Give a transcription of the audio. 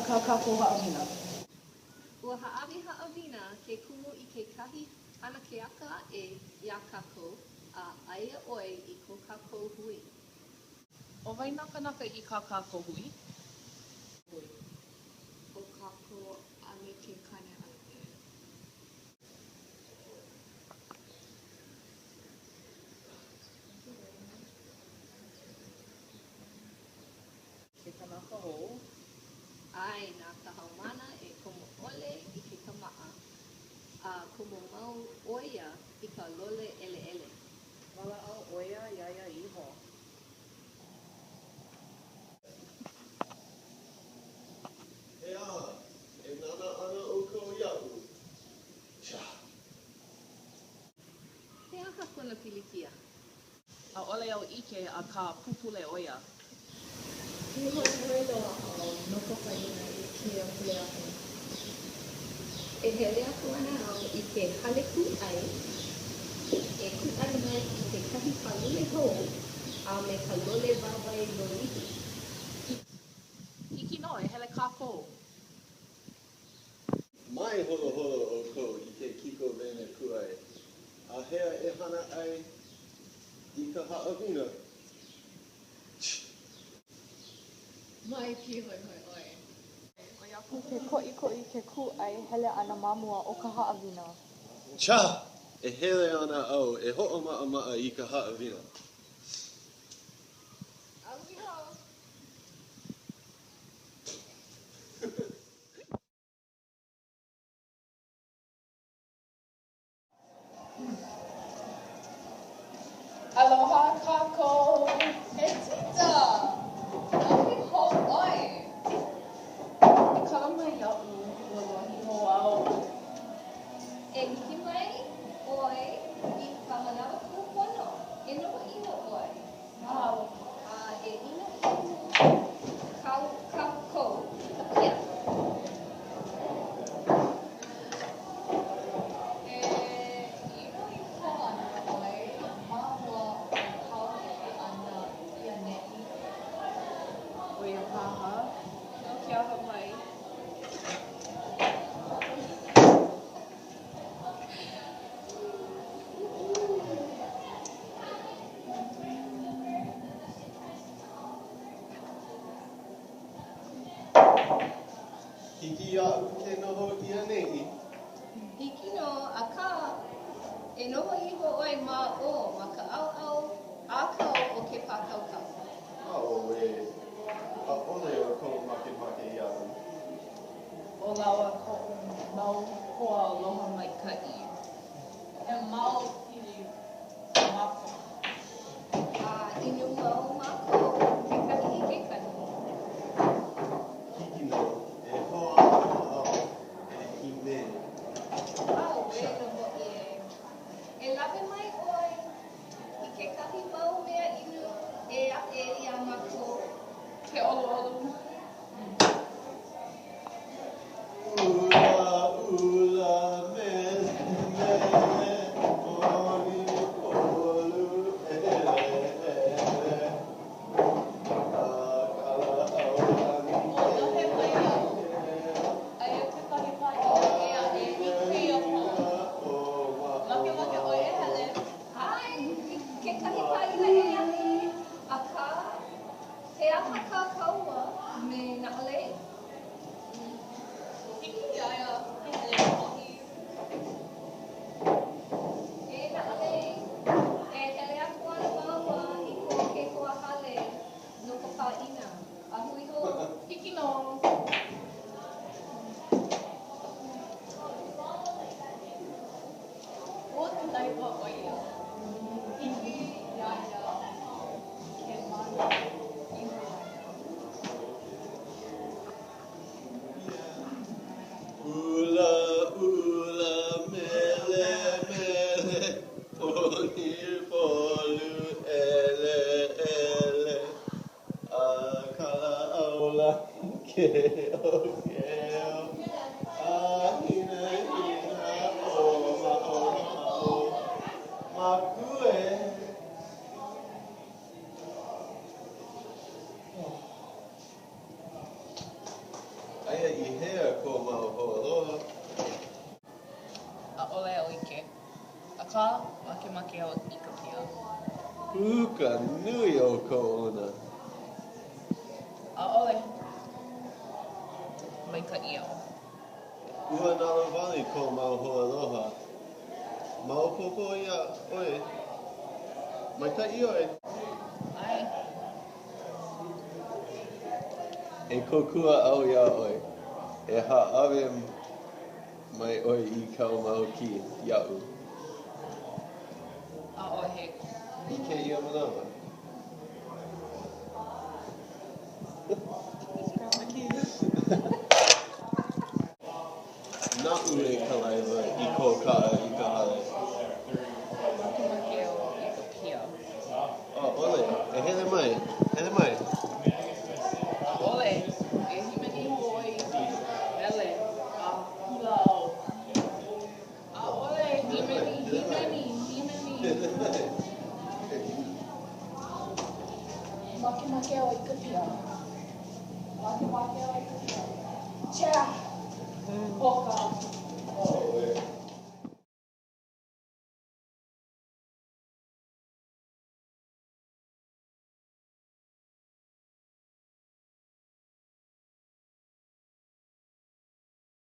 kā kākou haʻawina? Ua hāʻawi haʻawina ke kumu i kekahi hana keaka aʻe iā kākou a aia ʻoe i ko kākou hui. ʻO wai nā kānaka i kā kākou hui? ʻO kākou a me ke kāne ʻAlapē. Ke kanaka hou. ʻAe na ka haumāna e komo ʻole i ke kāmaʻa, a komo mau ʻo ia i ka lole ʻeleʻele. Walaʻau ʻo ia iā ia iho. He aha, e nānā ana ʻoukou iaʻu? Tsha! He aha kona pilikia? ʻAʻole au ʻike, akā pupule ʻo ia. Pīhoihoi loa au no ka pāʻina i kēia pule aku. E hele aku ana au i ke hale kūʻai e kūʻai mai i kekahi pālule hou a me ka lole wāwae lōʻihi. Hiki nō, e hele kākou. Mai holoholo ʻoukou i ke kikowaena kūʻai, a hea e hana ai i ka haʻawina? Tsh! Mai pīhoihoi ʻoe. ʻOi aku ke koʻikoʻi ke kūʻai hele ʻana ma mua o ka haʻawina. Tsha! E hele ana au e hoʻomaʻamaʻa i ka haʻawina. A hui hou! Aloha kākou. E Tita! A hui hou ʻoe! E kala mai iaʻu, ua lohi hou au. E hiki mai ʻoe i ka manawa kūpono, e noho iho ʻoe. Mahalo. A e inu pū kākou i ka pia. E inu iho ana ʻoe ma mua o kāu hele ʻana i ʻaneʻi? ʻO ia paha. No ke aha mai? Hiki iaʻu ke noho i ʻaneʻi. Hiki nō, akā, e noho iho ʻoe ma ʻō ma ka ʻaoʻao ʻākau o ke pākaukau. Auē, ʻaʻole ʻoukou makemake iaʻu. ʻO lāua koʻu mau hoa aloha maikaʻi. He mau pili mākou. A inu mau mākou kekahi i kekahi. Hiki nō, e hoʻāʻo au e hīmeni. Auē nō hoʻi ē. E lawe mai ʻoe i kekahi mau mea inu ʻē aʻe iā mākou. Ke ʻoluʻolu. Ula, ula, mele, mele, poli, polu, ele, ele, a kala aulani Ua lohe mai au, aia kekahi pāʻina ʻē aʻe i kēia pō. Makemake ʻoe e hele? ʻAe, i kekahi pāʻina ʻē aʻe, akā, He aha kā kāua me Naʻalei? Hiki iā ia ke hele nō hoʻi. E Naʻalei, e hele aku ana māua i ko Kekoa hale no ka pāʻina. A hui hou. Hiki nō. Ua kalaiwa ʻo ia. Hiki iā ia ke mana iho. Ula, ula, mele, mele, poli, polu, ele, ele, a kala aulani keʻokeʻo, a hina, hina, ʻōmaʻomaʻo, makamaʻo. i hea kou mau hoaaloha? ʻAʻole au ʻike. Akā, makemake au i ka pia. Puka nui ʻoukou ona. ʻAʻole. Maikaʻi au. Ua nalowale kou mau hoaaloha. Maopopo iā ʻoe? Maikaʻi ʻoe? ʻAe. E kōkua au iā ʻoe. E hāʻawi mai ʻoe i kāu mau kī iaʻu. ʻAʻohe. I kēia manawa. Naʻu e kalaiwa i kou kaʻa i ka hale. Makemake au i ka pia. ʻAʻole. E hele mai. Hele mai. ʻAʻole. E hīmeni iho ʻoe i ka mele a hula au. ʻAʻole. Hīmeni, hīmeni, hīmeni. Hele mai. Makemake au i ka pia. Makemake au i ka pia. Cha! Poka. ʻAʻole.